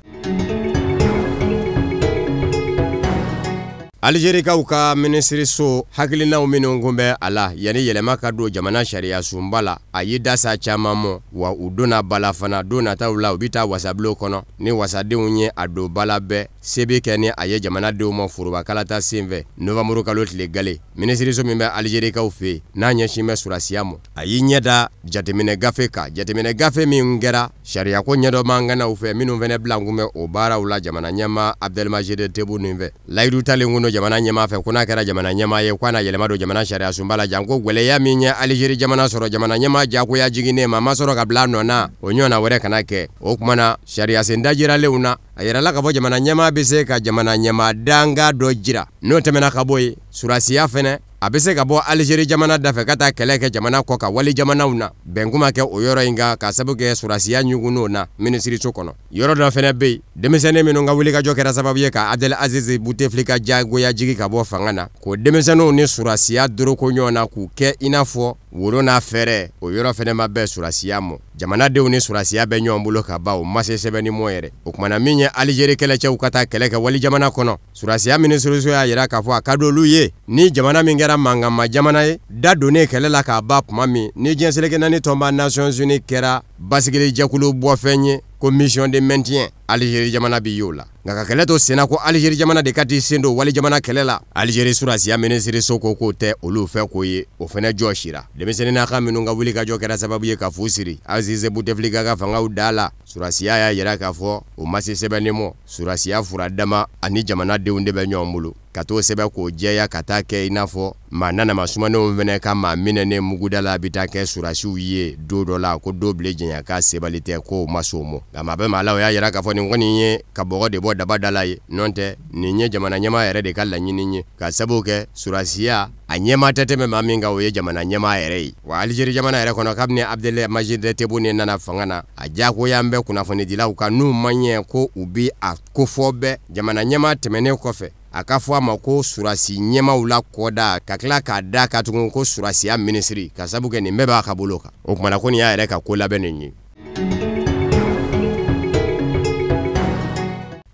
Algerikaw ka minisiriso hakilinaw minnu kun bɛ a la yanni yɛlɛma ka don jamana sariya sunba la, a y'i da sa caman mɔ, wa u donna ba la fana. Don nataw la u bɛ taa wasabulon kɔnɔ ni wasadenw ye a don ba la bɛɛ se bɛ kɛ ni a ye jamanadenw ma foroba kalata senfɛ novanburu kalo tile gale. Minisiriso min bɛ Algerikaw fɛ yen n'a ɲɛsin bɛ surasiya ma, a y'i ɲɛ da jateminɛ gafe kan, jateminɛ gafe min kɛra sariyako ɲɛdɔnbaa fɛ, minnu fana bila kun bɛ o baaraw la jamana ɲɛmaa Abdelmadjid Tebboune fɛ. Layidu talen kun don jamana ɲɛmaa fɛ ko n'a kɛra jamana ɲɛmaa ye k'a na yɛlɛma don jamana sariya sunba la, janko gwɛlɛya min ye Algérie jamana sɔrɔ jamana ɲɛmaa jagoya jiginnen ma, ma sɔrɔ ka bila a nɔ na, o ɲɔgɔnna wɛrɛ kana kɛ. O kuma na sariya sen dajiralenw na, a yirala k'a fɔ jamana ɲɛmaa bɛ se ka jamana ɲɛmaa danga dɔ jira. N'o tɛmɛna ka bɔ yen, surasiya fɛnɛ a bɛ se ka bɔ Algérie jamana dafɛ ka taa kɛlɛ kɛ jamana kɔ kan wali jamanaw na. Bɛn kuma kɛ o yɔrɔ in kan ka sababu kɛ surasiya ɲugunn'o na minisiriso kɔnɔ. Yɔrɔ dɔ fɛnɛ bɛ yen, denmisɛnnin minnu ka wulikajɔ kɛra sababu ye ka Abdelaziz Bouteflika jagoya jigi ka bɔ fanga na, k'o denmisɛnninw ni surasiya doroko ɲɔgɔn na k'u kɛ i n'a fɔ Woro n'a fɛrɛ o yɔrɔ fɛnɛ ma bɛn surasiya mɔ. Jamanadenw ni surasiya bɛ ɲɔgɔn bolo ka ban, o ma se sɛbɛnni mɔ yɛrɛ. O kumana min ye Alizeri kɛlɛcɛw ka taa kɛlɛ kɛ wali jamana kɔnɔ, surasiya minisiriso y'a yira k'a fɔ a ka d'olu ye ni jamana min kɛra mankanma jamana ye, da donnen kɛlɛ la k'a ban tuma min ni diɲɛ seleke naani tɔnba Nations Unies kɛra basigili jɛkulu bɔfɛn ye ko mission de maintien, Alizeri jamana bi y'o la. Nka ka kɛlɛ to senna ko Alizeri jamana de ka t'i sen don wali jamana kɛlɛ la, Alizeri surasiya minisiriso ko k'o tɛ olu fɛ ko ye, o fɛnɛ jɔ sira. Denmisɛnninnaka minnu ka wulikajɔ kɛra sababu ye ka fu siri Azize Buteflika ka fangaw da la, surasiya y'a yira k'a fɔ o ma se sɛbɛnni mɔ. Surasiya fura dama ani jamanadenw de bɛ ɲɔgɔn bolo ka t'o sɛbɛn k'o jɛya ka taa kɛ i n'a fɔ maa nanama sumanenw fɛnɛ ka maa minɛnen muguda la bɛ taa kɛ surasiw ye don dɔ la, ko don bilen jɛnya k'a sebali tɛ, k'o ma s'o mɔ. Nka maa bɛ maa la, o y'a yira k'a fɔ nin kɔni ye ka bɔgɔ de bɔ daba da la ye, n'o tɛ nin ye jamana ɲɛmaa yɛrɛ de ka laɲini ye, ka sababu kɛ surasiya a ɲɛmaa tɛ tɛmɛ maa min kan, o ye jamana ɲɛmaa yɛrɛ ye. Wa Alizeri jamana yɛrɛ kɔnɔ, kabini Abdelmajid Tebboune nana fanga na, a diyagoya bɛ kunnafonidilaw kan n'u ma ɲɛ ko u bi a kofɔ bɛɛ jamana ɲɛmaa tɛmɛnen kɔfɛ, a ka fɔ a ma ko surasi ɲɛmaw la kɔda, ka tila k'a da ka tugun ko surasiya minisiri, ka sabu kɛ nin bɛɛ b'a ka bolo kan. O kumana ko nin y'a yɛrɛ ka ko labɛnnen ye.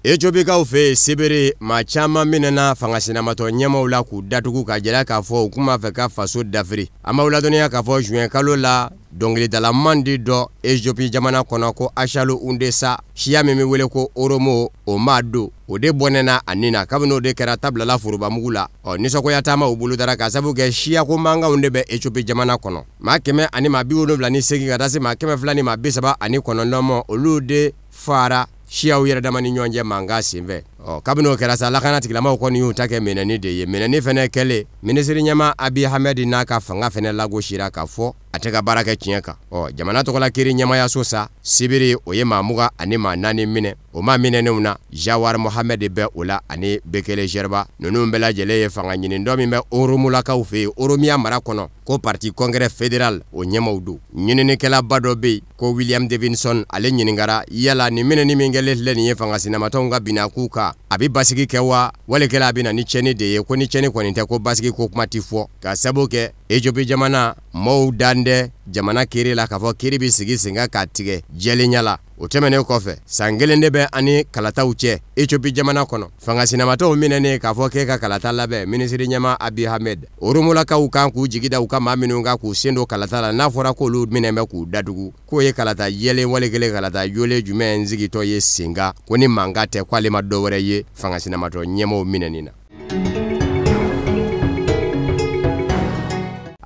Etiopikaw fɛ yen Sibiri, maa caman minɛna fanga sinamatɔ ɲɛmaw la k'u datugu ka jira k'a fɔ u kun b'a fɛ ka faso dafiri. An b'aw ladɔnniya k'a fɔ juin kalo la, dɔnkilidala mandi dɔ Ethiopie jamana kɔnɔ ko Hachalu Hundessa, siya min bɛ wele ko Oromo, o maa don, o de bɔnɛna a nin na. Kabini o de kɛra tabilala forobamugu la, ɔ nisɔngoya taamaw bolodara ka sababu kɛ siyako mankanw de bɛ Ethiopie jamana kɔnɔ. Maa 178 ka taa se maa 239 ma, olu de fara siyaw yɛrɛ dama ni ɲɔgɔn cɛ mankan senfɛ. Ɔ kabini o kɛra sa, lakana tigilamaw kɔni y'u ta kɛ minɛni de ye. Minɛni fɛnɛ kɛlen, minisiri ɲɛmaa Abiy Ahmed n'a ka fanga fɛnɛ lagosira k'a fɔ a tɛ ka baara kɛ tiɲɛ kan. Ɔ jamana tɔgɔla kiiri ɲɛmayaso sa, Sibiri o ye maa 24 minɛ. O maa minɛnenw na, Jawar Mohammed bɛ o la ani Bekele Gerba. Ninnu bɛɛ lajɛlen ye fanga ɲini dɔ min bɛ Oromolakaw fɛ yen, Oromiya mara kɔnɔ, ko parti congrès fédéral o ɲɛmaw don. Ɲininikɛlaba dɔ bɛ yen ko William Davidson, ale ɲininkara yala nin minɛni min kɛlen filɛ nin ye fanga sinamatɔnw ka binnaku kan, a bɛ basigi kɛ wa walikɛla a bɛ na ni tiɲɛni de ye? Ko ni tiɲɛni kɔni tɛ, ko basigi ko kuma ti fɔ, ka sababu kɛ Ethiopie jamana mɔɔw dan tɛ jamana kiiri la k'a fɔ kiiri bɛ sigi sen kan k'a tigɛ jɛlenya la. O tɛmɛnen kɔfɛ, san kelen de bɛ ani kalataw cɛ Ethiopie jamana kɔnɔ. Fanga sinamatɔw minɛnen k'a fɔ k'e ka kalata labɛn, minisiri ɲɛmaa Abiy Ahmed, Oromolakaw kan k'u jigi da u ka maa minnu kan k'u sen don kalata la, n'a fɔra k'olu minɛ bɛ k'u datugu, k'o ye kalata yɛlɛ wale kelen kalata jɔlen jumɛn n sigitɔ ye sen kan, ko ni mankan tɛ k'ale ma dɔ wɛrɛ ye fanga sinamatɔ ɲɛmaaw minɛni na.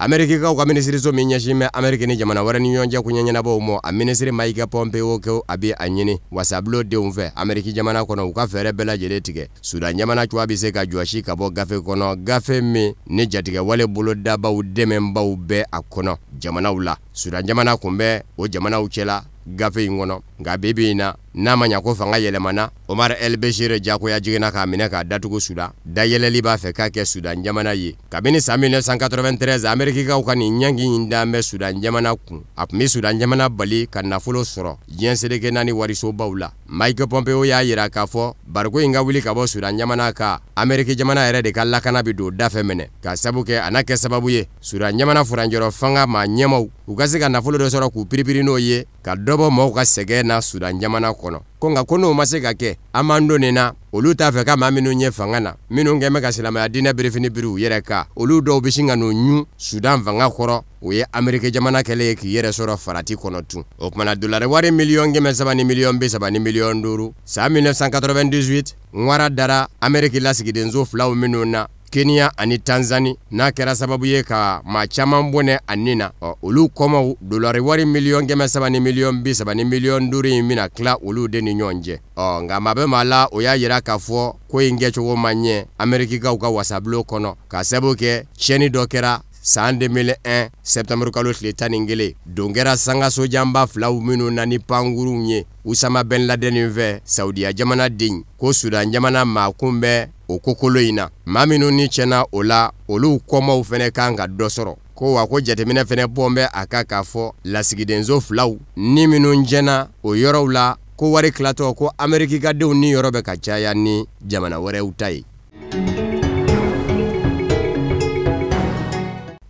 Amerikikaw ka minisiriso min ɲɛsin bɛ Ameriki ni jamana wɛrɛ ni ɲɔgɔn cɛ koɲɛ ɲɛnabɔw ma, a minisiri Mike Pompeo ko a bɛ a ɲini wasabulon denw fɛ Ameriki jamana kɔnɔ u ka fɛɛrɛ bɛɛ lajɛlen tigɛ Sudan jamana cogoya bɛ se ka jɔsi ka bɔ gafe kɔnɔ, gafe min ni jatigɛwale bolodabaw dɛmɛbaw bɛ a kɔnɔ jamanaw la. Sudan jamana kun bɛ o jamanaw cɛla gafe in kɔnɔ, nka bi bi in na, n'a ma ɲa ko fanga yɛlɛmana, Omar El Bashir jagoya jiginna k'a minɛ k'a datugu Sudan. Dayɛlɛli b'a fɛ k'a kɛ Sudan jamana ye. Kabini san 1993, Amerikikaw ka nin ɲangi in dan bɛ Sudan jamana kun. A tun bɛ Sudan jamana bali ka nafolo sɔrɔ diɲɛ seleke naani warisobaw la. Mike Pompeo y'a yira k'a fɔ bariko in ka wuli ka bɔ Sudan jamana kan, Ameriki jamana yɛrɛ de ka lakana bɛ don dafɛ minɛ, ka sabu kɛ a n'a kɛ sababu ye Sudan jamana furancɛrɔ fanga maa ɲɛmaw u ka se ka nafolo dɔ sɔrɔ k'u piripiri n'o ye ka dɔ bɔ mɔgɔw ka sɛgɛn na Sudan jamana kɔnɔ. Ko nka ko n'o ma se ka kɛ, an b'an don nin na, olu t'a fɛ ka maa minnu ye fanga na, minnu kɛn bɛ ka silamɛya diinɛ birifini biri u yɛrɛ kan, olu dɔw bɛ sin ka n'u ɲun Sudan fanga kɔrɔ. O ye Ameriki jamana kɛlen ye k'i yɛrɛ sɔrɔ farati kɔnɔ tun. O kumana dolari wari 300 000 000 30 5 san 1998 ŋwara dara Ameriki lasigidenso filaw minnu na, Kenya ani Tanzanie, n'a kɛra sababu ye ka maa caman bɔnɛ a nin na. Ɔ olu kɔmaw dolari wari 300 000 30 5 in bɛna tila olu de ni ɲɔgɔn cɛ. Ɔ nka maa bɛ maa la, o y'a yira k'a fɔ ko in kɛcogo ma ɲɛ Amerikikaw ka wasabulon kɔnɔ, ka sababu kɛ tiɲɛni dɔ kɛra san 2001 septembre kalo tile 11, don kɛra sangasojanba filaw minnu na ni pankurunw ye Usama Ben Laden fɛ Saudiya jamana den, ko Sudan jamana maa kun bɛ o kokolo in na. Maa minnu ni tiɲɛna o la, olu kɔmaw fɛnɛ kan ka dɔ sɔrɔ. Ko wa ko jateminɛ fɛnɛ bɔn bɛ a kan k'a fɔ lasigidenso filaw ni minnu tiɲɛna o yɔrɔw la, ko wari tilatɔ ko Ameriki ka denw ni yɔrɔ bɛ ka caya ni jamana wɛrɛw ta ye.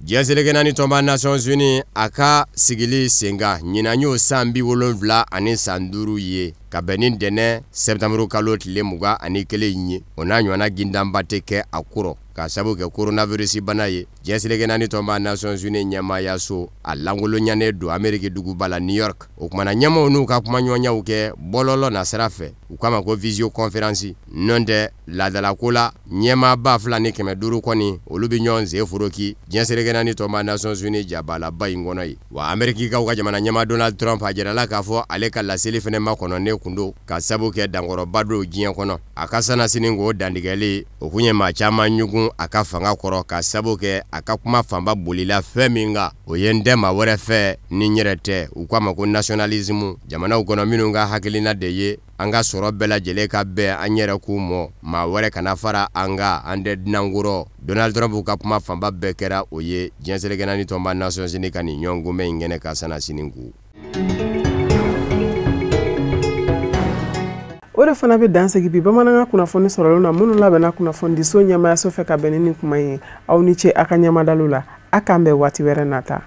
Diɲɛ seleke naani tɔnba Nations Unies a ka sigili senkan ɲinan y'o san 75 san 5 ye ka bɛn ni ntɛnɛn sɛtanburu kalo tile 21 in ye. O n'a ɲɔgɔnna gindanba tɛ kɛ a kɔrɔ k'a sabu kɛ coronavirus bana ye. Diɲɛ seleke naani tɔnba Nations Unies ɲɛmaayaso a lankolonyanen don Ameriki duguba la New York. O kumana ɲɛmaaw n'u ka kumaɲɔgɔnyaw kɛ bɔlɔlɔ nasira fɛ, u k'a ma ko visioconférence. N'o tɛ laadalako la ɲɛmaa 2500 kɔni olu bɛ ɲɔgɔn sen foroki diɲɛ seleke naani tɔnba Nations Unies jabalaba in kɔnɔ yen. Wa Amerikikaw ka jamana ɲɛmaa Donald Trump a jirala k'a fɔ ale ka laseli fɛnɛ makɔnɔnen kun don ka sabu kɛ dankɔrɔba don diɲɛ kɔnɔ. A ka sanasini k'o dantigɛli o kun ye maa caman ɲugun a ka fanga kɔrɔ ka sabu kɛ a ka kuma fanba bolila fɛn min kan, o ye n tɛ maa wɛrɛ fɛ ni n yɛrɛ tɛ. U k'a ma ko nationalisme, jamanaw kɔnɔ minnu ka hakilina de ye an ka sɔrɔ bɛɛ lajɛlen ka bɛn an yɛrɛ k'u mɔ, maa wɛrɛ kana fara an kan, an tɛ dunankɔrɔ. Donald Trump ka kuma fanba bɛɛ kɛra o ye diɲɛ seleke naani tɔnba Nations Unies ka nin ɲɔgɔnkunbɛn in kɛnɛ kan sanasini ko. O de fana bɛ dan sigi bi bamanankan kunnafoni sɔrɔlenw na minnu labɛnna kunnafonidiso ɲɛmaayaso fɛ ka bɛn ni nin kuma in ye. Aw ni ce a ka ɲɛmadaliw la, a k'an bɛn waati wɛrɛ nata.